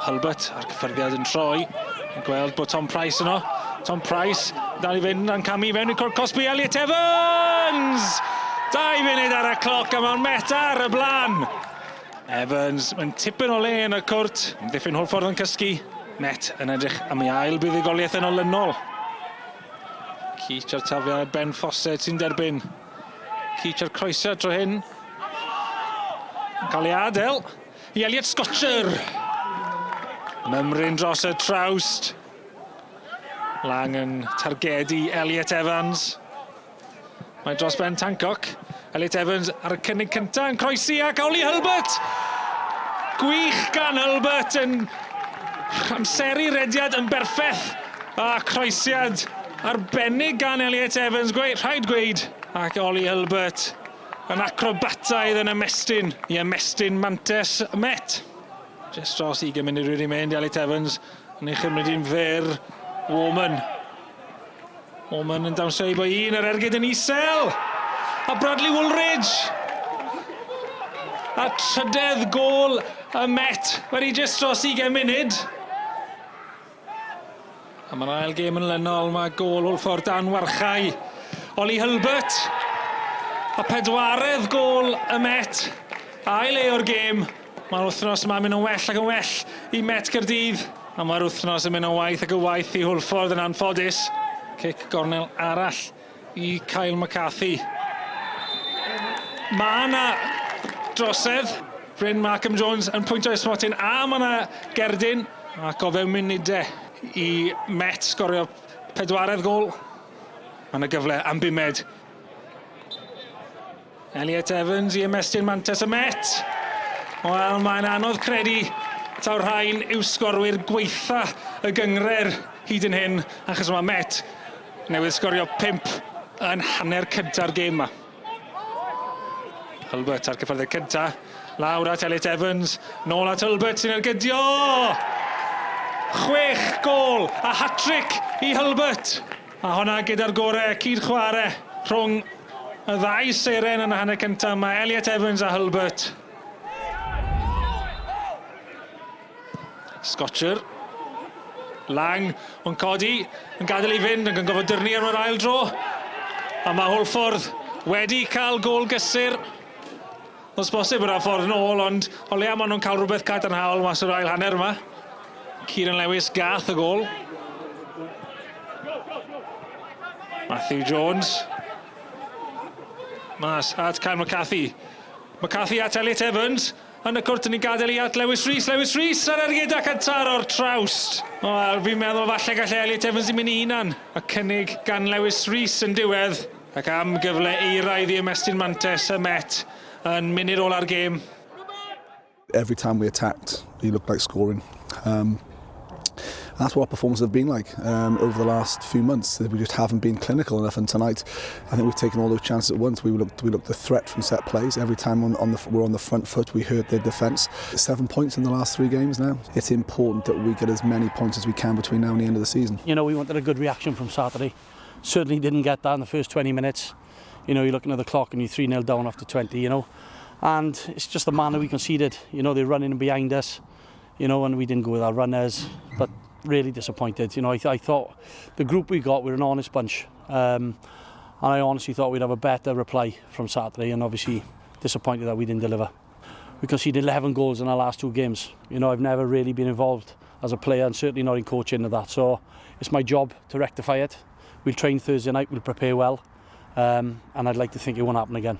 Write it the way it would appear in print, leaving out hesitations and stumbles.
Hulbert a'r cyffyrddiad yn troi. Yn gweld bod Tom Price yno. Tom Price dal i fynd a'n camu fewn i'r cwrt cosbi. Elliot Evans! 2 munud ar y cloc a mae'r Met ar y blaen. Evans, mae'n tipyn o le yn y cwrt. Amddiffyn Hwlffordd yn cysgu. Met yn edrych am ei ail buddugoliaeth yn olynol. Keach a'r tafliad Ben Fawcett sy'n derbyn. Keach a'r croesiad tro hyn. Yn cael ei adael i Elliot Scotcher. Mymryn dros y trawst. Lang yn targedu Elliot Evans. Mae dros ben Tancock. Elliot Evans ar y cynnig cyntaf yn croesi ac Ollie Hulbert! Gwych gan Hulbert yn amseru rediad yn berffeth. A croesiad arbennig gan Elliot Evans, gwe, rhaid gweud. Ac Ollie Hulbert yn acrobataidd yn ymestyn i ymestyn mantes Met. Just dros 20 munud wedi mynd, Elliot Evans yn ei chymryd hi'n fyr. Warman Orman yn dawnsio i boi un, yr ergyd yn isel! A Bradley Woolridge! A trydedd gôl y Met wedi jyst dros 20 munud. A mae'r ail gêm yn lynol, mae gôl Hwlffordd dan warchau. Ollie Hulbert. A pedwaredd gôl y Met. Ail e o'r gêm. Mae'r wythnos yma'n mynd yn well ac yn well i Met Caerdydd. A mae'r wythnos yn mynd yn waeth ac yn waeth i Hwlffordd yn anffodus. Cic gornel arall i Kyle McCarthy. Mae yna drosedd. Bryn Markham Jones yn pwyntio i'r smotyn a mae yna gerdyn. Ac o fewn munudau i Met sgorio pedwaredd gôl. Mae yna gyfle am bumed. Elliot Evans i ymestyn mantes y Met. Wel, mae'n anodd credu taw'r rhain yw sgorwyr gweitha y gynghrair hyd yn hyn, achos mae Met newydd sgorio 5 yn hanner cynta'r gêm 'ma. Hulbert ar cyffyrddiad cynta, lawr at Elliot Evans, nôl at Hulbert sy'n ergydio! Chwech gôl a hat-trick i Hulbert! A honna gyda'r gore cyd-chware rhwng y ddau seren yn y hanner cyntaf mae Elliot Evans a Hulbert. Scotcher. Lang yn codi, yn gadael ei fynd, yn gofod dyrnu ar yr ail dro. A mae Hwlffordd wedi cael gôl gysur. Os bosib bod 'na ffordd nôl, ond o leia maen nhw'n cael rhywbeth cadarnhaol mas o'r ail hanner yma. Kieran Lewis gath y gôl. Matthew Jones. Mas at Kyle McCarthy. McCarthy at Elliot Evans. Yn y cwrt yn ei gadael i at Lewis Rees. Lewis Rees ar ergyd ac yn taro'r trawst. Wel, fi'n meddwl falle gallai Elliot Evans i mynd i hunan. Y cynnig gan Lewis Rees yn diwedd. Ac am gyfle euraidd i ymestyn mantes y Met yn munud ola'r gêm. Every time we attacked, he looked like scoring. Um, that's what our performances have been like um, over the last few months. We just haven't been clinical enough. And tonight, I think we've taken all those chances at once. We looked, we looked the threat from set plays. Every time on, on the, we're on the front foot, we hurt their defence. Seven points in the last three games now. It's important that we get as many points as we can between now and the end of the season. You know, we wanted a good reaction from Saturday. Certainly didn't get that in the first 20 minutes. You know, you're looking at the clock and you're 3-0 down after 20, you know. And it's just the manner we conceded. You know, they're running behind us, you know, and we didn't go with our runners. But really disappointed. You know, I, th I thought the group we got, we're an honest bunch. Um, and I honestly thought we'd have a better reply from Saturday and obviously disappointed that we didn't deliver. We conceded 11 goals in our last two games. You know, I've never really been involved as a player and certainly not in coaching of that. So it's my job to rectify it. We'll train Thursday night, we'll prepare well, um, and I'd like to think it won't happen again.